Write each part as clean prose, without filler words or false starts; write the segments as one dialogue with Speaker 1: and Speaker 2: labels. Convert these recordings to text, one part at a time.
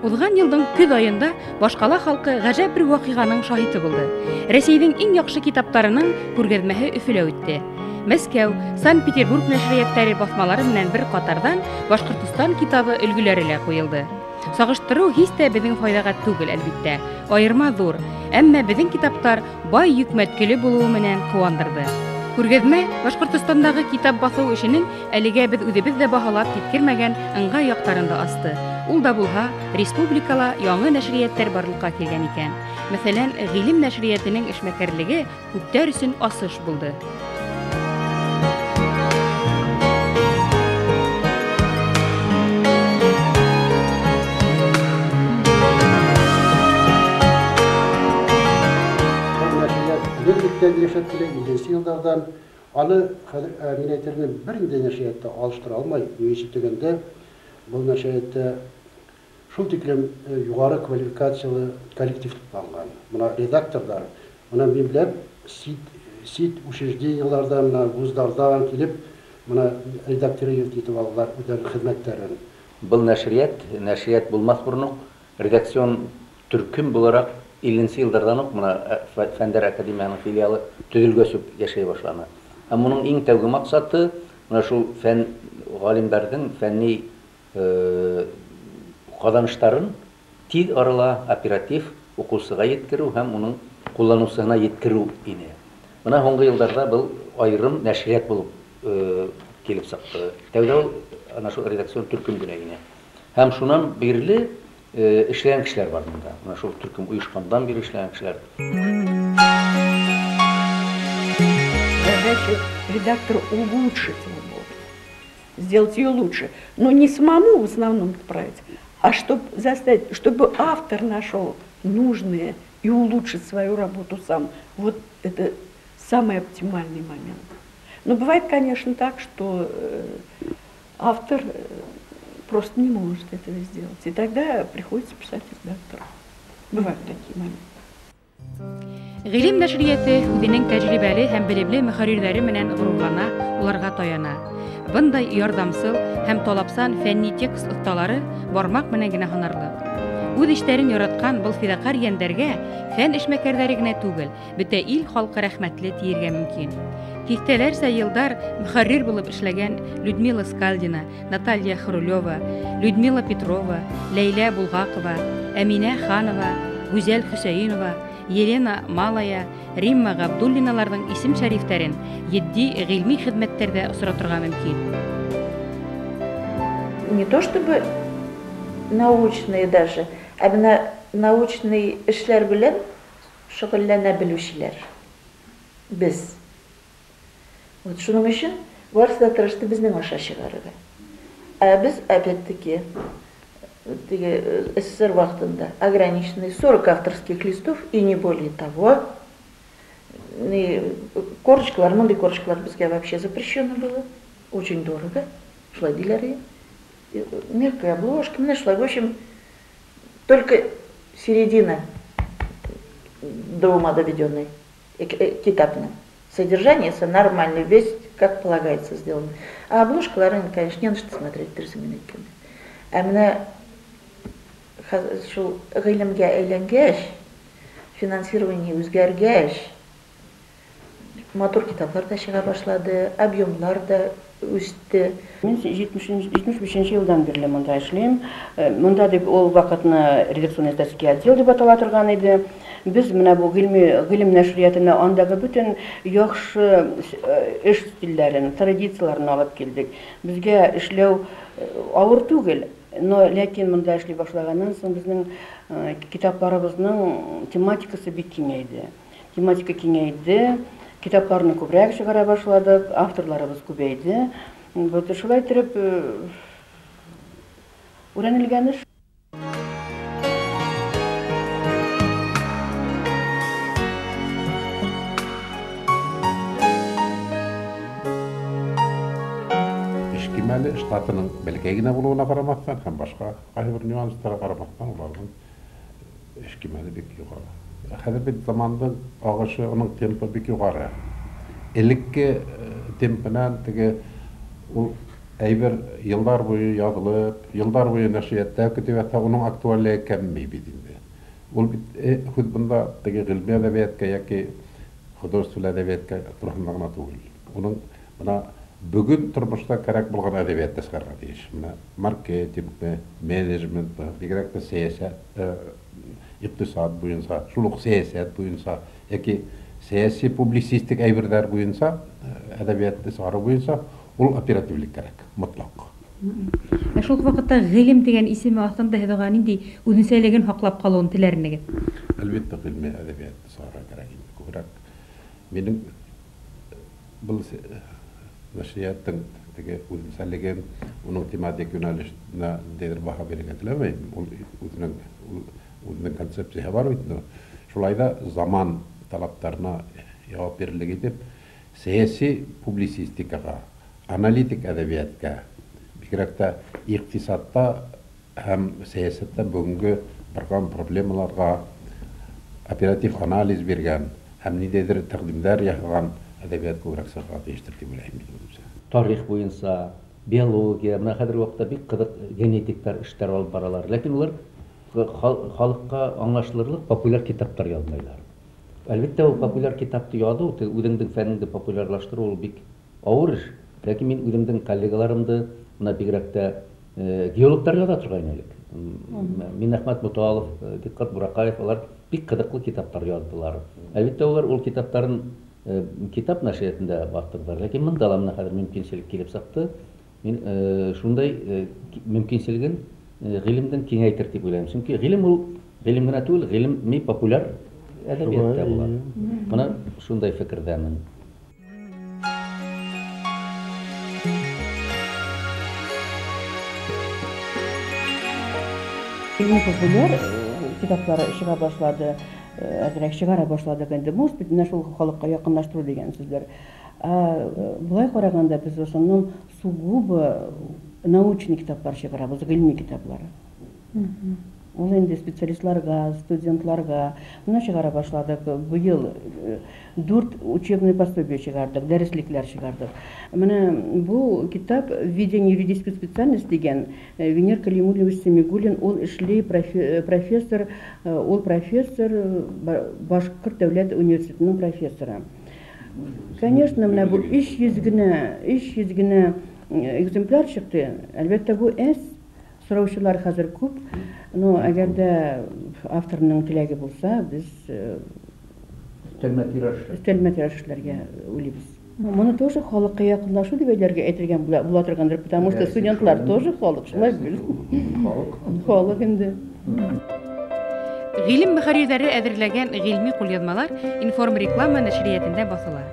Speaker 1: Уҙған йылдың көҙ айында башҡала халҡы ғәжәп бер ваҡиғаның шаһиты булды. Рәсәйҙең иң яҡшы китаптарының күргәҙмәһе Өфөлә үтте. Мәскәү, Санкт-Петербург нәшриәттәре баҫмалары менән бер ҡатарҙан Башҡортостан китабы өлгөләре лә ҡуйылды. Сағыштырыу һис тә беҙҙең файҙаға түгел, әлбиттә. Айырма ҙур, әммә беҙҙең китаптар бай йөкмәткеле булыуы менән ҡыуандырҙы. Күргәҙмә Башҡортостандағы китап баҫыу эшенең әлегә беҙ үҙебеҙ ҙә баһалап еткермәгән ыңғай яҡтарын да асты. Ул да булһа, республикала яңы нәшриәттәр барлыҡҡа килгән икән. Мәҫәлән, Ғилем нәшриәтенең эшмәкәрлеге күптәр өсөн асыш булды.
Speaker 2: Нәшриәт йәшәп килә 50 йылдарҙан. Аны мин әйтермен, бер инде нәшриәттә алыштыра алмай. Ни өсөн тигәндә, был нәшриәттә шул тиклем юғары квалификациялы коллектив тупланған. Мына редакторҙар, мына мин беләм, сит учреждениеларҙан, мына вуздарҙан килеп, мына редактировать итеп алалар үҙҙәренең хеҙмәттәрен.
Speaker 3: Был нәшриәт булмаҫ борон уҡ редакцион төркөм булараҡ 50 йылдарҙан уҡ мына Фәндәр академияһының филиалы төҙөлгәс үк йәшәй башланы. Һәм уның иң тәүге маҡсаты мына шул фән ғалимдарҙың фәнни ҡаҙаныштарын тиҙ арала оператив уҡыусыға еткереү һәм уның ҡулланыусыһына еткереү ине. Мына һуңғы йылдарҙа был айырым нәшриәт булып килеп сыҡты. Тәүҙә ул ана шул редакцион төркөм генә ине. Һәм шунан бирле эшләгән кешеләр бар монда. Мына шул төркөм ойошҡандан бирле эшләгән кешеләр.
Speaker 4: Задача редактора улучшить работу, сделать ее лучше, но не самому в основном отправить, а чтобы заставить, чтобы автор нашел нужное и улучшить свою работу сам. Вот это самый оптимальный момент. Но бывает, конечно, так, что автор просто не может этого сделать. И тогда приходится писать редактору. Бывают такие моменты.
Speaker 1: Ғилем нәшриәте үҙенең тәжрибәле һәм белемле мөхәррирләре менән ғорурлана, уларға таяна. Бындай ярҙамсыл һәм талапсан фәнни текст оҫталары бармаҡ менән генә һанарлыҡ. Үҙ эштәрен яратҡан был фиҙаҡар йәндәргә фән эшмәкәрҙәре генә түгел, бөтә ил халҡы рәхмәтле тиергә мөмкин. Тиҫтәләрсә йылдар мөхәррир булып эшләгән Людмила Скальдина, Наталья Хрулева, Людмила Петрова, Ләйлә Булғаҡова, Әминә Ханова, Гүзәл Хөсәйенова, Елена Малая, Римма Ғабдуллиналарҙың исем шәрифтәрен етди ғилми хеҙмәттәрҙә осратырға мөмкин.
Speaker 5: Не то чтобы научные даже, ә бына научный эшләр белән шөғөлләнә белеүселәр беҙ. Вот шуның өсөн барыһы да тырышты беҙҙең аша сығарырға. Ә беҙ, опять-таки, теге СССР ваҡытында ограниченный 40 авторских листов и не более того. И корочкалар, мындай корочкалар беҙгә вообще запрещено было. Очень дорого. Шулай диләр. Мягкая обложка, менә шулай. В общем, только середина до ума доведенной китапная. Содержание нормальный, весь как полагается сделано. А обложкалар, конечно, не на что смотреть, 30 минут. Ә менә шул ғилемгә әйләнгәс, финансирование үҙгәргәс, матур китаплар да сыға башлады, объемлар да үҫте.
Speaker 6: Мин 75 йылдан бирле монда эшләйем. Монда дип ул ваҡытны редакционно-издательский отдел дип атала торган иде. Беҙ менә бу ғилем нәшриәтенә андағы бөтөн яҡшы эш стильдәрен, традицияларын алып килдек. Беҙгә эшләү ауыр түгел, но ләкин монда эшли башлаганнан соң беҙҙең китапларыбыҙның тематикасы бик киңәйҙе. Тематика киңәйҙе, китапларны күберәк сығара башладыҡ, авторларыбыҙ күбәйҙе. Вот шулай итеп өйрәнелгән эш.
Speaker 7: Эш кимәле штатының бәләкәй генә булыуына ҡарамаҫтан һәм башҡа ҡайһы бер нюанстарға ҡарамаҫтан, уларҙың эш кимәле бик юғары. Хәҙер бит замандың ағышы, уның темпы бик юғары. Элекке темпынан теге ул әйбер йылдар буйы яҙылып, йылдар буйы нәшриәттә көтөп ятһа, уның актуальлеге кәмемәй бит инде. Ул бит һүҙ бында теге ғилми әҙәбиәткә йәки художественный әҙәбиәткә тураһында ғына түгел. Уның бына бөгөн тормошта кәрәк булған әҙәбиәтте сығарырға тейеш. Бына маркетингме, менеджментме, бигерәк тә сәйәсәт, иҡтисад буйынса, шул уҡ сәйәсәт буйынса йәки сәйәси публицистик әйберҙәр буйынса, әҙәбиәтте сығарыу буйынса ул оперативлык кәрәк, мотлаҡ.
Speaker 1: Ә шул уҡ ваҡытта ғилем тигән исеме аҫтында һеҙ уға ниндәй үҙенсәлеген һаҡлап ҡалыуын теләр инегеҙ?
Speaker 7: Әлбиттә, ғилми әҙәбиәтте сығарырға кәрәк инде. Күберәк минең был нәшриәттең теге үҙенсәлеген, уның тематик йүнәлешенә ниндәйҙер баһа бирергә теләмәйем. Ул үҙенең концепцияһы бар бит инде. Шулай ҙа заман талаптарына яуап бирерлек итеп сәйәси публицистикаға, аналитик әҙәбиәткә, бигерәк тә иҡтисадта һәм сәйәсәттә бөгөнгө барған проблемаларға оператив анализ биргән һәм ниндәйҙер тәҡдимдәр яһаған әҙәбиәт күберәк сығырға тейештер тип уйлайым мин үҙемсә.
Speaker 3: Тарих буйынса, биология, бына хәҙерге ваҡытта бик ҡыҙыҡ генетиктар эштәр алып баралар. Ләкин улар халыҡҡа аңлашылырлыҡ популяр китаптар яҙмайлар. Әлбиттә, ул популяр китапты яҙыу, үҙеңдең фәнеңде популярлаштырыу ул бик ауыр эш. Ләкин мин үҙемдең коллегаларымды, бына бигерәк тә геологтар яҙа торғайны элек. Минәхмәт Моталов, Диҡҡәт Бураҡаев, улар бик ҡыҙыҡлы китаптар яҙҙылар. Әлбиттә, улар ул китаптарын китап нәшриәтендә баҫтырҙылар. Ләкин бында ла бына хәҙер мөмкинселек килеп сыҡты. Мин шундай мөмкинселеген ғилемдең киңәйтер тип уйлайым. Сөнки ғилем ул ғилем генә түгел, ғилеми популяр әҙәбиәттә була. Бына шундай фекерҙәмен.
Speaker 6: Ғилми популяр китаплар сыға башлады, әҙерәк сығара башладыҡ инде. Может быть, менә шул халыҡҡа яҡынлаштырыу тигән сүҙҙәр. Былай ҡарағанда беҙ в основном сугубо научный китаплар сығарабыҙ, ғилми китаплар. Ул инде специалистларға, студентларға. Бына сығара башладыҡ. Быйыл 4 учебный пособие сығарҙыҡ, дәреслекләр сығарҙыҡ. Бына был китап «Введение юридической специальности» тигән Венер Калимуллович Семигуллин, ул эшләй профессор, ул профессор Башҡорт дәүләт университетының профессоры. Конечно, бына был 300 генә экземпляр сыҡты. Әлбиттә, бу әҙ. Сораучылар хәҙер күп. Но әгәр дә авторның теләге булса, беҙ өҫтәлмә тираж эшләргә уйлайбыҙ. Моны тоже халыҡҡа яҡынлашыу тип әйтергә була торғандыр, потому что студентлар тоже халыҡ, шулай бит. Халыҡ инде.
Speaker 1: Ғилем мөхәррирҙәре әҙерләгән ғилми ҡулъяҙмалар информреклама нәшриәтендә баҫыла.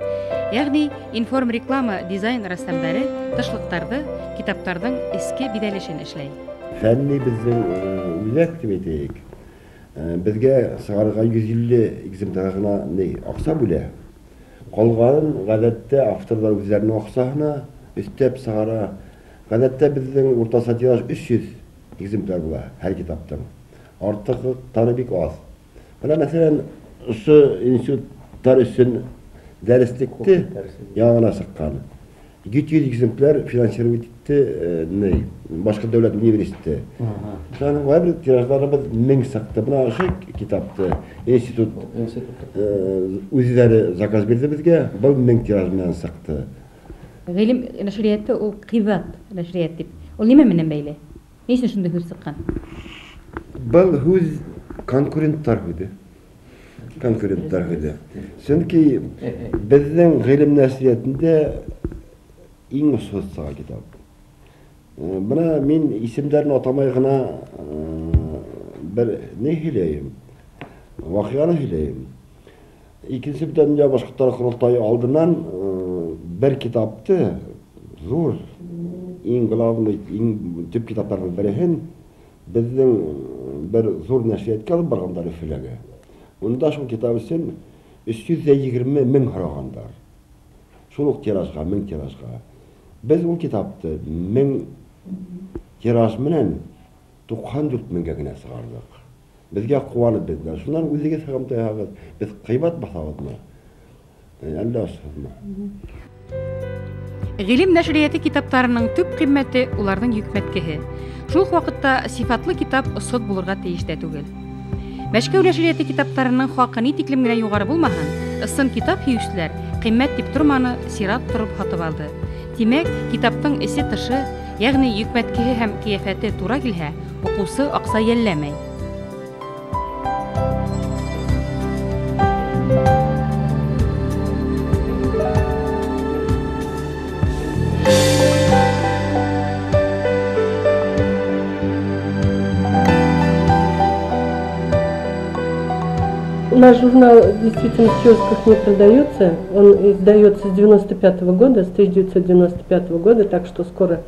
Speaker 1: Ягъни информреклама дизайн рәссамдары тышлыҡтарҙы, китаптарҙың эске биҙәлешен эшләй.
Speaker 8: Фәнни беҙҙең үҙәк тип әйтәйек. Беҙгә сығарырға 150 экземпляр ғына аҡса бүлә. Ҡалғанын ғәҙәттә авторҙар үҙҙәренең аҡсаһына өҫтәп сығара. Ғәҙәттә беҙҙең уртаса тираж 300 экземпляр була һәр китаптың. Артыҡтары бик аҙ. Бына мәҫәлән, ошо институттар өсөн дәреслекте яңына сыҡҡан. 700 экземпляр финансировать итте Башҡорт дәүләт университеты. Шуның бер тираждарыбыҙ 1000 сыҡты. Бына ошо китапты институт үҙҙәре заказ бирҙе беҙгә, был 1000 тираж менән сыҡты.
Speaker 1: Ғилем нәшриәте ул ҡибат нәшриәт тип. Ул нимә менән бәйле? Ни өсөн шундай һүҙ сыҡҡан?
Speaker 8: Был һүҙ конкуренттар һүҙе. Конкуренттар һүҙе. Сөнки беҙҙең ғилем нәшриәтендә иң осһоҙ сыға китап. Бына мин исемдәрен атамай ғына бер ни һөйләйем, ваҡиғаны һөйләйем. Икенсе Бөтә донъя башҡорттары ҡоролтайы алдынан бер китапты, ҙур, иң главный, иң төп китаптарҙың береһен беҙҙең бер ҙур нәшриәткә алып барғандар Өфөләге. Унда шул китап өсөн 320 мең һорағандар. Шул уҡ тиражға, 1000 тиражға. Беҙ ул китапты 1000 тираж менән 94 меңгә генә сығарҙыҡ. Беҙгә ҡыуанып бирҙеләр. Шунан үҙегеҙ һығымтайһағыҙ, беҙ ҡыйбат баҫабыҙмы? Әллә осһоҙмо?
Speaker 1: Ғилем нәшриәте китаптарының төп ҡиммәте уларҙың йөкмәткеһе. Шул уҡ ваҡытта сифатлы китап осһоҙ булырға тейеш тә түгел. Мәскәү нәшриәте китаптарының хаҡы ни тиклем генә юғары булмаһын, ысын китап һөйөүселәр ҡиммәт тип торманы, сират тороп һатып алды. Тимәк, китаптың эсе тышы, йәғни йөкмәткеһе һәм ҡиәфәте тура килһә, уҡыусы аҡса йәлләмәй.
Speaker 9: Наш журнал действительно в киосках не продается. Он издается с 1995 года, с 1995 года, так что скоро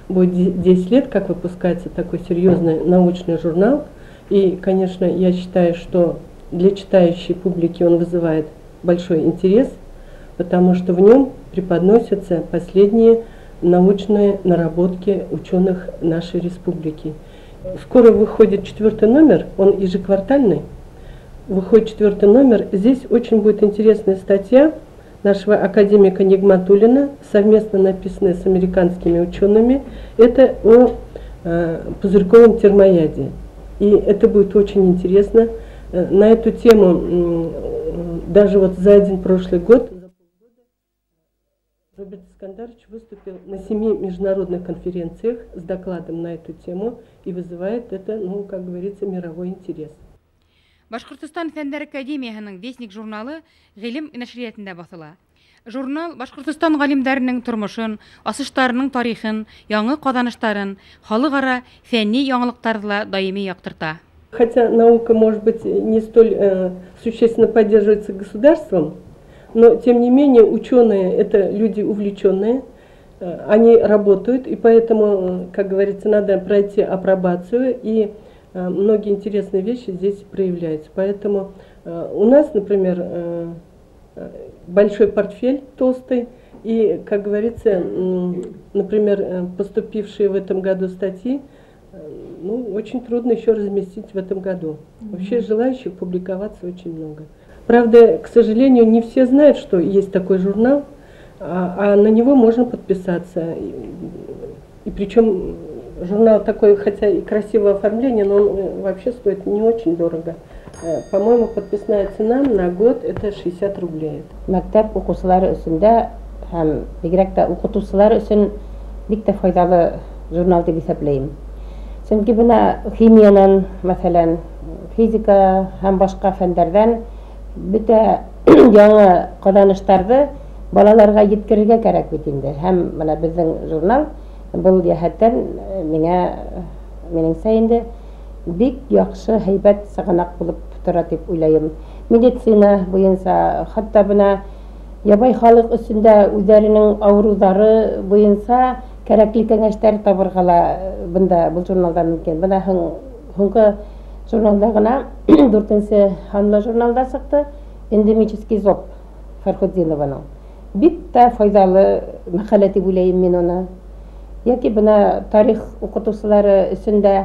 Speaker 9: будет 10 лет, как выпускается такой серьезный научный журнал. И, конечно, я считаю, что для читающей публики он вызывает большой интерес, потому что в нем преподносятся последние научные наработки ученых нашей республики. Скоро выходит 4-й номер, он ежеквартальный. Выходит 4-й номер. Здесь очень будет интересная статья нашего академика Нигматуллина, совместно написанная с американскими учеными. Это о пузырьковом термояде. И это будет очень интересно. На эту тему даже вот за один прошлый год Роберт Искандарович выступил на 7 международных конференциях с докладом на эту тему и вызывает это, ну, как говорится, мировой интерес.
Speaker 1: Башҡортостан Фәндәр академияһының Вестник журналы ғилем нәшриәтендә баҫыла. Журнал Башҡортостан ғалимдарының тормошон, асыштарының тарихын, яңы ҡаҙаныштарын, халыҡ-ара фәнни яңылыҡтарҙы ла даими яҡтырта.
Speaker 9: Хотя наука, может быть, не столь существенно поддерживается государством, но тем не менее ученые – это люди увлеченные, они работают, и поэтому, как говорится, надо пройти апробацию, и многие интересные вещи здесь проявляются. Поэтому у нас, например, большой портфель толстый, и, как говорится, например, поступившие в этом году статьи, ну, очень трудно еще разместить в этом году. Вообще желающих публиковаться очень много. Правда, к сожалению, не все знают, что есть такой журнал, а на него можно подписаться. И причем журнал такой, хотя и красивое оформление, но он вообще стоит не очень дорого. По-моему, подписная цена на год это 60 рублей.
Speaker 10: Мәктәп уҡыусылары өсөн дә һәм бигерәк тә уҡытыусылар өсөн бик тә файҙалы журнал тип иҫәпләйем. Сөнки бына химиянан, мәҫәлән, физика һәм башҡа фәндәрҙән бөтә яңы ҡаҙаныштарҙы балаларға еткерергә кәрәк бит инде. Һәм бына беҙҙең журнал был йәһәттән миңә, минеңсә инде бик яҡшы, һәйбәт сығанаҡ булып тора тип уйлайым. Медицина буйынса, хатта бына ябай халыҡ өсөн дә үҙҙәренең ауырыуҙары буйынса кәрәкле кәңәштәр табырға ла бында был журналда мөмкин. Бына һуңғы журналда ғына 4-нсе һанлы журналда сыҡты эндемический зоб Фархутдинованың. Бик тә файҙалы мәҡәлә тип уйлайым мин уны. Йәки бына тарих уҡытыусылары өсөн дә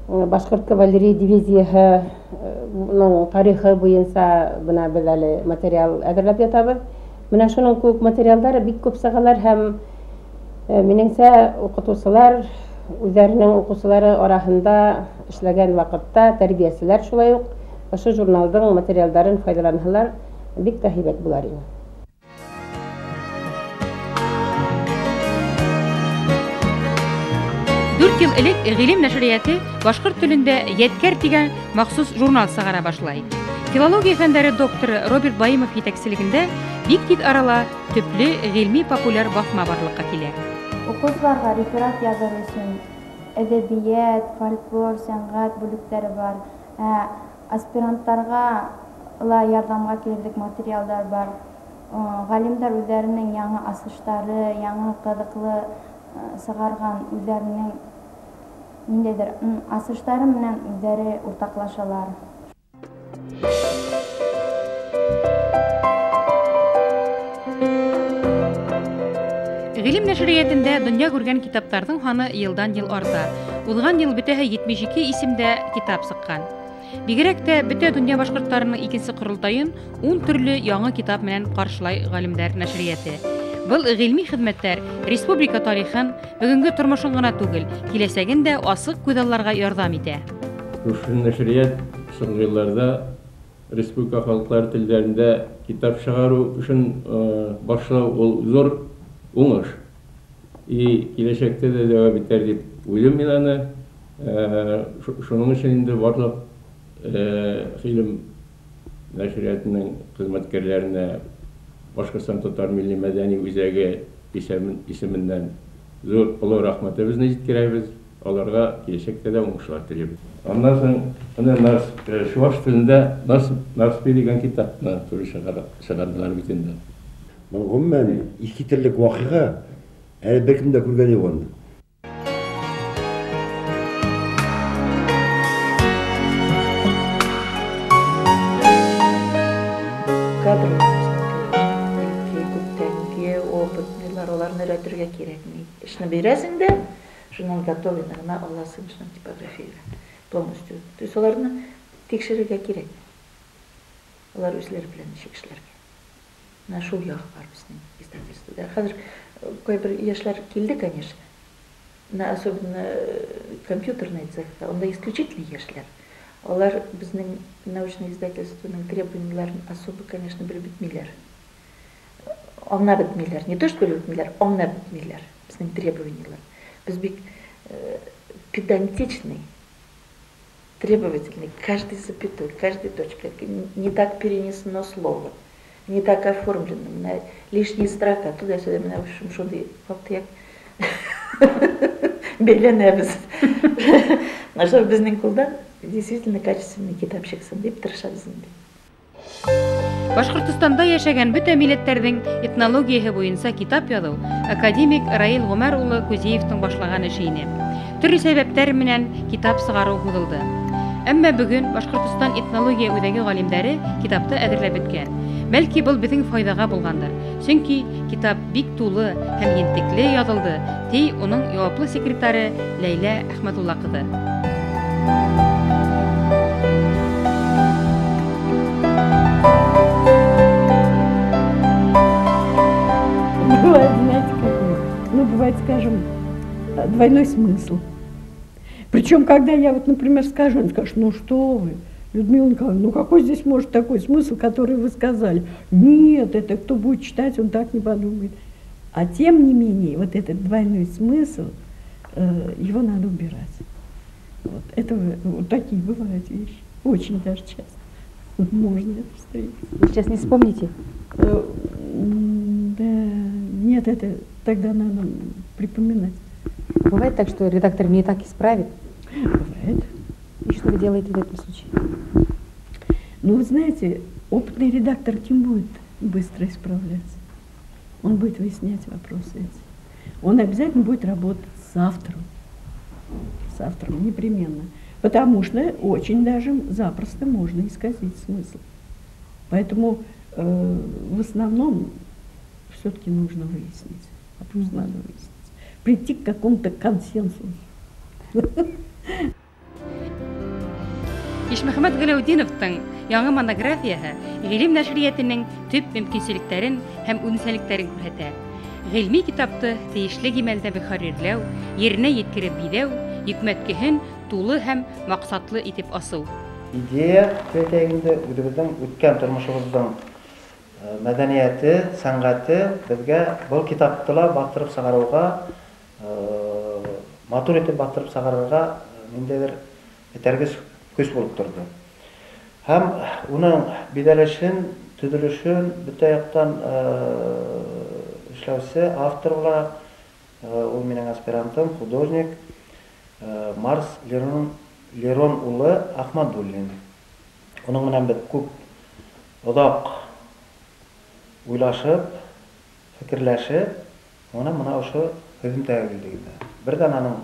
Speaker 10: башҡорт кавалерия дивизияһының тарихы буйынса бына беҙ әле материал әҙерләп ятабыҙ. Бына шуның кеүек материалдар бик күп сығалар һәм минеңсә уҡытыусылар үҙҙәренең уҡыусылары араһында эшләгән ваҡытта тәрбиәселәр шулай уҡ ошо журналдың материалдарын файҙаланһалар бик тә һәйбәт булар ине.
Speaker 1: Дүрт йыл элек Ғилем нәшриәте башҡорт телендә «Йәткәр» тигән махсус журнал сығара башлай. Филология фәндәре докторы Роберт Баимов етәкселегендә бик тиҙ арала төплө ғилми популяр баҫма барлыҡҡа килә.
Speaker 11: Уҡыусыларға реферат яҙыр өсөн әҙәбиәт, фольклор, сәнғәт бүлектәре бар. Аспиранттарға ла ярҙамға килерлек материалдар бар. Ғалимдар үҙҙәренең яңы асыштары, яңы ҡыҙыҡлы сығарған үҙҙәренең ниндәйҙер асыштары менән үҙҙәре уртаҡлашалар.
Speaker 1: Ғилем нәшриәтендә донъя күргән китаптарҙың һаны йылдан-йыл арта. Уҙған йыл бөтәһе 72 исемдә китап сыҡҡан. Бигерәк тә бөтә донъя башҡорттарының икенсе ҡоролтайын 10 төрлө яңы китап менән ҡаршылай ғалимдар нәшриәте. Был ғилми хеҙмәттәр республика тарихын, бөгөнгө тормошон ғына түгел, киләсәген дә асыҡ күҙалларға ярҙам итә.
Speaker 12: Ошо нәшриәт һуңғы йылдарҙа республика халыҡтары телдәрендә китап сығарыу өсөн башлау ул ҙур уңыш. И киләсәктә лә дауам итәр тип уйлайым мин аны. Шуның өсөн инде барлыҡ ғилем нәшриәтенең хеҙмәткәрҙәренә Башҡортостан татар милли мәҙәни үҙәге исеменнән ҙур оло рәхмәтебеҙҙе еткерәбеҙ. Аларға киләсәктә лә уңышлар теләйбеҙ. Аннан һуң бына чуваш телендә Нарспи тигән китапны туры сығарҙылар бит инде.
Speaker 8: Был ғөмүмән иҫ китерлек ваҡиға, әле бер кем дә күргәне юҡ уны.
Speaker 5: Кадрлар опытныйлар, уларны өйрәтергә кирәкми. Эшне бирәсең дә, шунан готовыйны гына аласың, шунан типографияга полностью. То есть уларны тикшерергә кирәк. Улар үзләре белән ничек эшләргә. Менә шул ягы бар безнең издательствода. Хәзер кайбер яшьләр килде, конечно. На особенно компьютерный цехта, унда исключительно яшьләр. Алар безнең научный издательствоның требованияларын особо, конечно, белеп бетмиләр. Аңлап бетмиләр. Не то, что белеп бетмиләр, аңлап бетмиләр безнең требованиялар. Без бик педантичный, требовательный, каждый запятой, каждой точкой. Не так перенесено слово, не так оформлено, менә лишняя строка, туда-сюда, менә, в общем, шундый вак-төяк бәйләнәбез. Чтобы безнең кулдан действительно качественный китап чыксын дип тырышабыз инде.
Speaker 1: Башҡортостанда йәшәгән бөтә милләттәрҙең этнологияһы буйынса китап яҙыу академик Раил Ғүмәр улы Кузиевтың башлаған эше ине. Төрлө сәбәптәр менән китап сығарыу һуҙылды. Әммә бөгөн Башҡортостан этнология үҙәге ғалимдәре китапты әҙерләп бөткән. Бәлки был беҙҙең файҙаға булғандыр. Сөнки китап бик тулы һәм ентекле яҙылды, ти уның яуаплы секретары Ләйлә Әхмәтулла ҡыҙы.
Speaker 4: Бывает, знаете, какой? Ну, бывает, скажем, двойной смысл. Причем, когда я, вот, например, скажу, он скажет, ну что вы, Людмила Николаевна, ну какой здесь может такой смысл, который вы сказали? Нет, это кто будет читать, он так не подумает. А тем не менее, вот этот двойной смысл, его надо убирать. Вот, это, вот такие бывают вещи. Очень даже часто можно это встретить.
Speaker 1: Вы сейчас не вспомните?
Speaker 4: Да, нет, это тогда надо припоминать.
Speaker 1: Бывает так, что редактор не так исправит?
Speaker 4: Бывает.
Speaker 1: И что вы делаете в этом случае?
Speaker 4: Ну, вы знаете, опытный редактор не будет быстро исправляться. Он будет выяснять вопросы эти. Он обязательно будет работать с автором. С автором непременно. Потому что очень даже запросто можно исказить смысл. Поэтому в основном все-таки нужно выяснить. Вопрос надо выяснить. Прийти к какому-то консенсусу.
Speaker 1: Ишмөхәмәт Ғәләүетдиновтың яңы монографияһы ғилем нәшриәтенең төп мөмкинселектәрен һәм үҙенсәлектәрен күрһәтә. Ғилми китапты тейешле кимәлдә мөхәррирләү, еренә еткереп биҙәү, йөкмәткеһен тулы һәм маҡсатлы итеп асыу.
Speaker 13: Идея тәтәгендә үҙебеҙҙең үткән тормошобоҙҙоң мәҙәниәте, сәнғәте беҙгә был китапты ла баҫтырып сығарыуға, матур итеп баҫтырып сығарырға ниндәйҙер этәргес көс булып торҙо. Һәм уның биҙәлешен, төҙөлөшөн бөтә яҡтан эшләүсе автор булараҡ, ул минең аспирантым, художник Марс Лерон улы Ахмадуллин. Уның менән беҙ күп оҙаҡ уйлашып, фекерләшеп, уны мына ошо һөҙөмтәгә килдек инде. Берҙән аның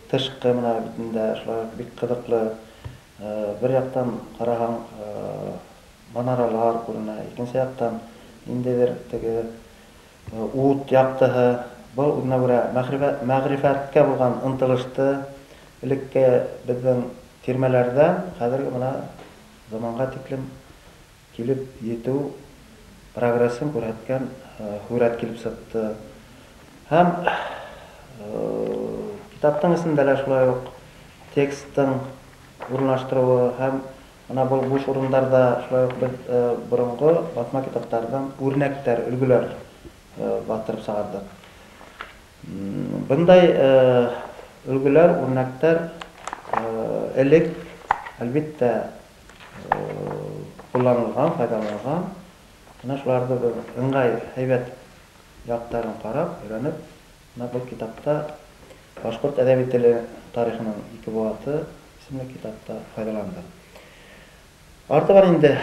Speaker 13: тышҡы мына битендә шулай бик ҡыҙыҡлы, бер яҡтан ҡараһаң манаралар күренә, икенсе яҡтан ниндәйҙер теге ут яҡтыһы, был үҙенә күрә мәғрифәткә булған ынтылышты элекке беҙҙең тирмәләрҙән хәҙерге мына заманға тиклем килеп етеү прогрессын күрһәткән һүрәт килеп сыҡты. Һәм китаптың эсендә лә шулай уҡ тексттың урынлаштырыуы һәм бына был буш урындарҙа шулай уҡ беҙ боронғо баҫма китаптарҙан үрнәктәр, өлгөләр баҫтырып сығарҙыҡ. Бындай өлгөләр, үрнәктәр элек әлбиттә ҡулланылған, файҙаланылған. Бына шуларҙы беҙ ыңғай һәйбәт яҡтарын ҡарап, өйрәнеп, бына был китапта Башҡорт әҙәби теле тарихының ике быуаты исемле китапта файҙаландыҡ. Артабан инде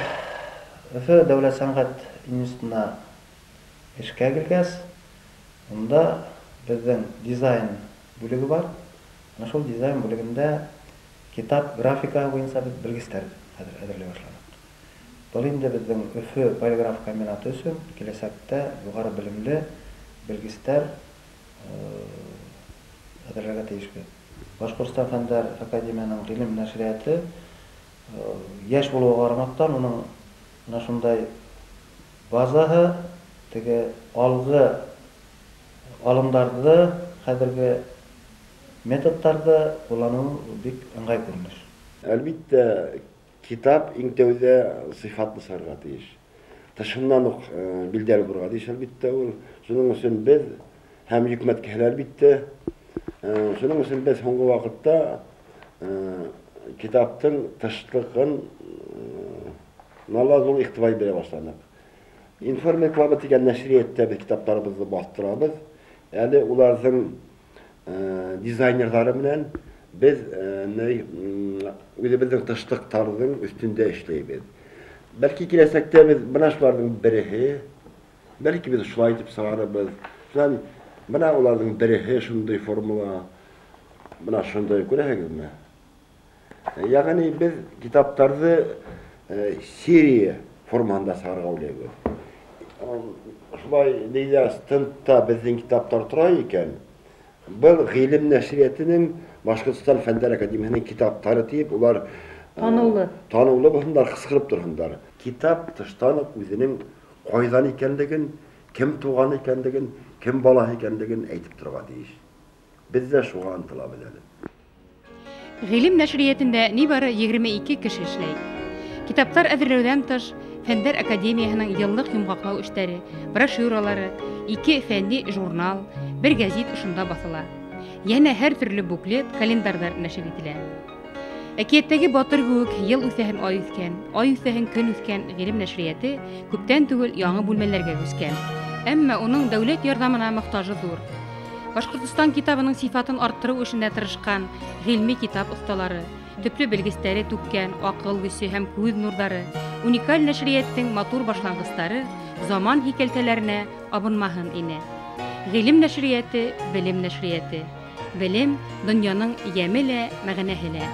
Speaker 13: Өфө дәүләт сәнғәт институтына эшкә килгәс, унда беҙҙең дизайн бүлеге бар. Ана шул дизайн бүлегендә китап графика буйынса беҙ белгестәр хәҙер әҙерләй башланыҡ. Был инде беҙҙең Өфө полиграф комбинаты өсөн киләсәктә юғары белемле белгестәр әҙерләргә тейешбеҙ. Башҡортостан Фәндәр Академияһының ғилем нәшриәте йәш булыуға ҡарамаҫтан, уның мына шундай базаһы, теге алғы алымдарҙы, хәҙерге методтарҙы ҡулланыу бик ыңғай күренеш.
Speaker 8: Әлбиттә, китап иң тәүҙә сифатлы сығырға тейеш. Тышынан уҡ билдәле булырға тейеш, әлбиттә ул. Шуның өсөн беҙ һәм йөкмәткеһе лә, әлбиттә, шуның өсөн беҙ һуңғы ваҡытта китаптың тышлығын ла ҙур иғтибар бирә башланыҡ. Информреклама тигән нәшриәттә беҙ китаптарыбыҙҙы баҫтырабыҙ. Әле уларҙың дизайнерҙары менән беҙ үҙебеҙҙең тышлыҡтарҙың өҫтөндә эшләйбеҙ. Бәлки киләсәктә беҙ бына шуларҙың береһе, бәлки беҙ шулай итеп сығарырбыҙ. Шунан бына уларҙың береһе шундай формула, бына шундай, күрәһегеҙме? Яғни беҙ китаптарҙы серия формаһында сығарырға уйлайбыҙ. Шулай нейҙә стендта беҙҙең китаптар тора икән, был ғилем нәшриәтенең Башҡортостан Фәндәр Академияһының китаптары тип улар
Speaker 1: таныулы
Speaker 8: таныулы булһындар, ҡысҡырып торһондар. Китап тыштан уҡ үҙенең ҡайҙан икәнлеген, кем туған икәнлеген, кем балаһы икәнлеген әйтеп торорға тейеш. Беҙ ҙә шуға ынтылабыҙ әле.
Speaker 1: Ғилем нәшриәтендә ни бары 22 кеше эшләй. Китаптар әҙерләүҙән тыш, Фәндәр Академияһының йыллыҡ йомғаҡлау эштәре, брошюралары, 2 фәнни журнал, бер гәзит ошонда баҫыла. Йәнә һәр төрлө буклет, календарҙар нәшер ителә. Әкиәттәге батыр кеүек йыл үҫәһен ай үҫкән, ай үҫәһен көн үҫкән ғилем нәшриәте күптән түгел яңы бүлмәләргә күскән. Әммә уның дәүләт ярҙамына мохтажы ҙур. Башҡортостан китабының сифатын арттырыу эшендә тырышҡан ғилми китап оҫталары, төплө белгестәре түккән аҡыл көсө һәм күҙ нурҙары, уникаль нәшриәттең матур башланғыстары заман һикәлтәләренә абынмаһын ине. Ғилем нәшриәте, белем нәшриәте. Белем донъяның йәме лә, мәғәнәһе лә.